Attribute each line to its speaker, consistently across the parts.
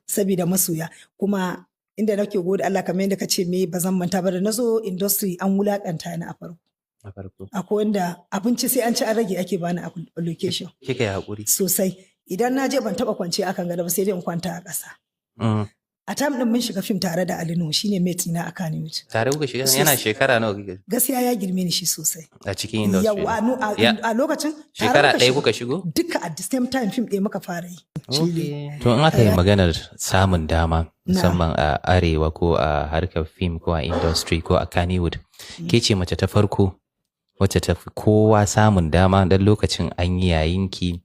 Speaker 1: Saboda masoya. Kuma inda nake gode Allah, kamar yadda ka ce me, ba zan manta ba, da na zo industry an wulakanta ni a farko.
Speaker 2: A farko.
Speaker 1: Akwai wanda abinci sai an ci an rage ake bani a location.
Speaker 2: Kika yi haƙuri.
Speaker 1: Sosai. Idan na je, ban taba kwance akan gado ba, sai dai in kwanta a ƙasa. A time din mun shiga fim tare da Ali Nuhu, shine mate na a Kannywood.
Speaker 2: Tare kuka shiga, yana shekara nawa kika
Speaker 1: Gaskiya ya girme ni shi sosai.
Speaker 2: a cikin industry?
Speaker 1: Yau a lokacin tare
Speaker 2: Shekara
Speaker 1: muka
Speaker 2: ɗaya
Speaker 1: shiga.
Speaker 2: kuka shigo?
Speaker 1: Duka at the same time, fim ɗaya muka fara yi.
Speaker 2: Okay. To, in aka yi maganar samun dama, musamman a arewa ko a harkar fim ko a industry ko a Kannywood, ke ce mace ta farko wacce ta fi kowa samun dama, don lokacin an yi yayinki,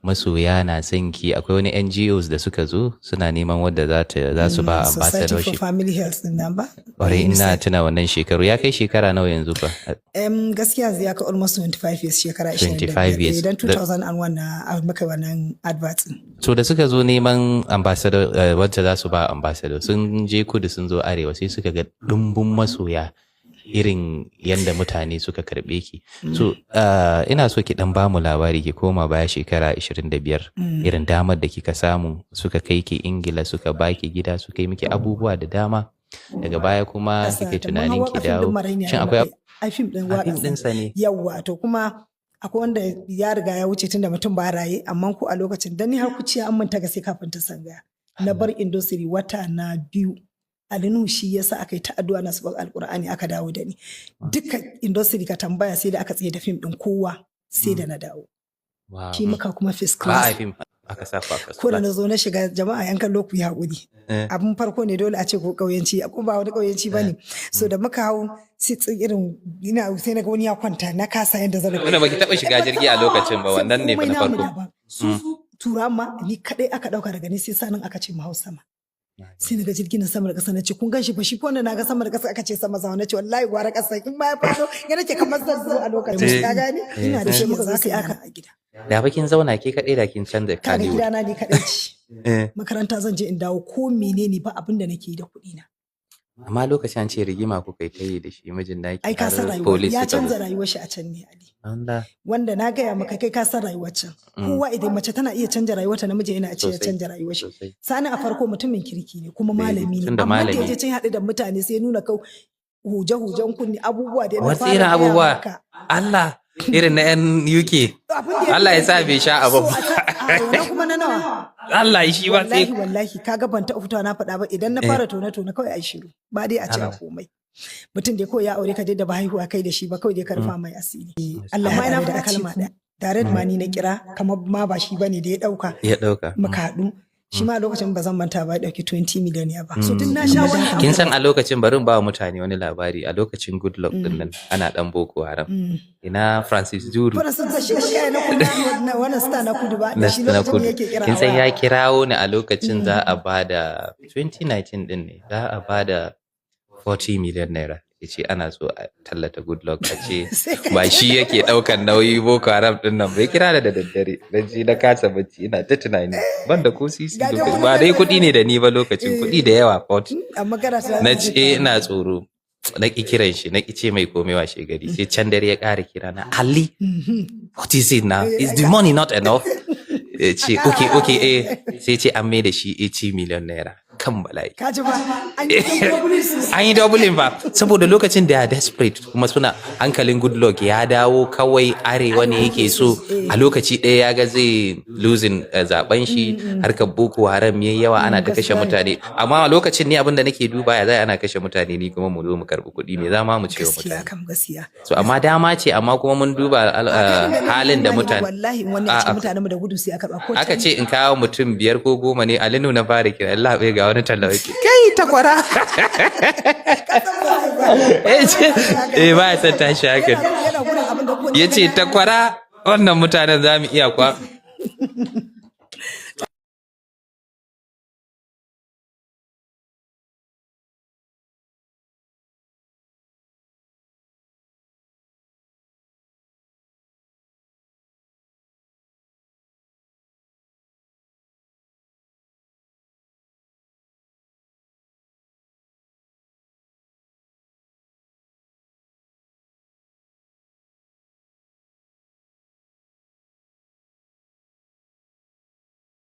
Speaker 2: masoya na son ki. Akwai wani NGOs da suka zo suna neman wadda za su ba
Speaker 1: Society for
Speaker 2: ambassadorship.
Speaker 1: Family Health din nan ba.
Speaker 2: Kwarai, ina tuna wannan shekaru. Ya kai shekara nawa yanzu fa?
Speaker 1: Gaskiya yanzu ya kai almost 25 years, shekara 25.
Speaker 2: 25 years.
Speaker 1: Idan 2001 na muka yi wannan advert din.
Speaker 2: So da suka zo neman ambassador, wacce za su ba ambassador, sun je kudu, sun zo arewa, sai suka ga ɗumbin masoya, irin yadda mutane suka karɓe ki. So ina so ki dan bamu labari, ki koma baya shekara 25, irin damar da kika samu, suka kai ki Ingila, suka baki gida, suka yi miki abubuwa da dama. Daga baya kuma
Speaker 1: Kasa
Speaker 2: kike
Speaker 1: da mun
Speaker 2: tunanin
Speaker 1: hawa
Speaker 2: ki
Speaker 1: a fim
Speaker 2: dawo.
Speaker 1: din Marainiya
Speaker 2: Shin
Speaker 1: da
Speaker 2: akwai
Speaker 1: muka yi. Ai fim din
Speaker 2: a
Speaker 1: waƙa
Speaker 2: fim ɗinsa ne?
Speaker 1: Yawwa, to kuma akwai wanda ya riga ya wuce tunda mutum ba raye, amma ko a lokacin dan ni har kuciya an manta ga sai kafin ta sangaya. Na bar industry wata na 2, Ali Nuhu shi yasa aka yi ta addu'a na sabon Alkur'ani aka dawo da ni. Duka industry ka tambaya, sai da aka tsaye da fim din kowa sai da na dawo. Shi muka kuma first
Speaker 2: Ba a
Speaker 1: class.
Speaker 2: fim aka sa ku a first
Speaker 1: Ko da na
Speaker 2: class.
Speaker 1: zo na shiga, jama'a yan kallo, ku yi haƙuri. Abin farko ne dole a ce ko ƙauyenci, ko ba wani ƙauyenci ba ne. So da muka hau seats ɗin, irin ina sai na ga wani ya kwanta, na kasa yadda zan
Speaker 2: Wanda baki taɓa shiga jirgi a lokacin ba, wannan ne fa
Speaker 1: Komai
Speaker 2: na
Speaker 1: namu
Speaker 2: farko.
Speaker 1: daban. Su tura ma ni kadai aka dauka, daga ni sai sanin aka ce mu hau sama. Sai na ga jirgin nan sama da ƙasa, na ce, "Kun gan shi fa?" Shi ko na ga sama da ƙasa, aka ce sama sama, na ce, "Wallahi gwara ƙasa, in ma ya fado ya nake kamar zan zo a lokacin." Ka gane, ina da shi, muka zo sai aka a gida.
Speaker 2: Da fa kin zauna ke kaɗai, da kin canza
Speaker 1: Kaga
Speaker 2: Kannywood.
Speaker 1: gidana ni kadai ce. Makaranta zan je in dawo, ko menene, ba abin da nake yi da kuɗi na.
Speaker 2: Amma lokacin an ce rigima kuka yi ta yi da shi mijin naki,
Speaker 1: Ai ka
Speaker 2: har
Speaker 1: san rayuwa
Speaker 2: police
Speaker 1: ya
Speaker 2: suka zo.
Speaker 1: canza rayuwar shi a can ne, Ali.
Speaker 2: Allah.
Speaker 1: Wanda na gaya maka, kai ka san rayuwar can. Kowa idan mace tana iya canja rayuwarta, namiji yana ce ya canja rayuwar shi. Sani a farko mutumin kirki ne kuma malami ne.
Speaker 2: Tunda
Speaker 1: Amma da
Speaker 2: malami.
Speaker 1: ya je can ya haɗu da mutane, sai ya nuna kau huje-hujen kunni, abubuwa da ya
Speaker 2: Wasu
Speaker 1: fara
Speaker 2: irin
Speaker 1: gaya
Speaker 2: abubuwa.
Speaker 1: maka.
Speaker 2: Allah, irin na 'yan UK.
Speaker 1: Abin da ya
Speaker 2: Allah ya sa bai sha abin
Speaker 1: So,
Speaker 2: ba.
Speaker 1: a wannan kuma na nawa.
Speaker 2: Allah shi ba sai
Speaker 1: Wallahi wallahi, kaga ban taɓa fitowa na faɗa ba. Idan na fara tone tone kawai ai shiru, ba dai a ce a
Speaker 2: Allah.
Speaker 1: komai. Mutum da kawai ya aure ka dai, da ba haihuwa kai da shi ba, kawai dai ka rufa mai asiri. Allah ya ina faɗa kalma ɗaya direct ma, ni na kira kamar ma ba shi bane da ya ɗauka.
Speaker 2: Ya ɗauka.
Speaker 1: Muka haɗu, shi ma a lokacin ba zan manta ba, ya ɗauki 20 million ya ba. So duk na sha wannan.
Speaker 2: Kin san a lokacin, bari in ba wa mutane wani labari, a lokacin Goodluck din nan ana dan Boko Haram. Ina Francis Duru.
Speaker 1: Wannan sun shi muka na kudu na wannan star na kudu ba da
Speaker 2: Na
Speaker 1: shi
Speaker 2: na
Speaker 1: lokacin
Speaker 2: kudu.
Speaker 1: yake kira
Speaker 2: Kin san
Speaker 1: a waya.
Speaker 2: ya kirawo ni a lokacin za a bada 2019 din ne, za a bada 40 million naira. Ya ce ana so a tallata Goodluck, a ce
Speaker 1: Sai ka
Speaker 2: ba shi yake daukan nauyi Boko Haram din nan. Bai kira da daddare, na ji na kasa bacci, ina ta tunani ban da ko sisi
Speaker 1: Ga dai
Speaker 2: lokacin
Speaker 1: kuma
Speaker 2: ba dai
Speaker 1: kana
Speaker 2: kuɗi ne da ni ba lokacin, kuɗi da yawa, 40.
Speaker 1: Amma kana tunanin
Speaker 2: Na
Speaker 1: zai
Speaker 2: ce
Speaker 1: faru.
Speaker 2: ina tsoro, na ƙi kiran shi, na ƙi ce mai komai. Washe gari sai can dare ya ƙara kira na, "Ali, what is it now? Is the money not enough?" Ya ce, Okay, eh." Sai ce an mai da shi 80 million naira. Kan bala'i.
Speaker 1: Ka ji ba, an yi doubling sosai.
Speaker 2: An yi doubling ba, saboda lokacin da ya desperate kuma suna hankalin Goodluck ya dawo kawai arewa ne yake so. A lokaci ɗaya ya ga zai losing zaben shi, harkar Boko Haram yayi yawa, ana ta kashe
Speaker 1: Gaskiya ne.
Speaker 2: mutane. Amma a lokacin ni abin da nake duba, ya zai ana kashe mutane, ni kuma mu zo mu karɓi kuɗi? Me za ma mu ce wa
Speaker 1: Gaskiya
Speaker 2: mutane?
Speaker 1: kam, gaskiya.
Speaker 2: So amma dama ce, amma kuma mun duba halin da mutane
Speaker 1: Wallahi in wani a cikin
Speaker 2: A'a.
Speaker 1: mutanen mu da gudu sai aka ba ko
Speaker 2: Aka ce in kawo mutum biyar ko goma ne. Alinu na fara kira, Allah bai ga wani talla yake kai takwara. Eh, ba ya son tashi hankali.
Speaker 1: Yana gudun abin da ko
Speaker 2: Ya ce, "Takwara, wannan mutanen za mu iya kwa."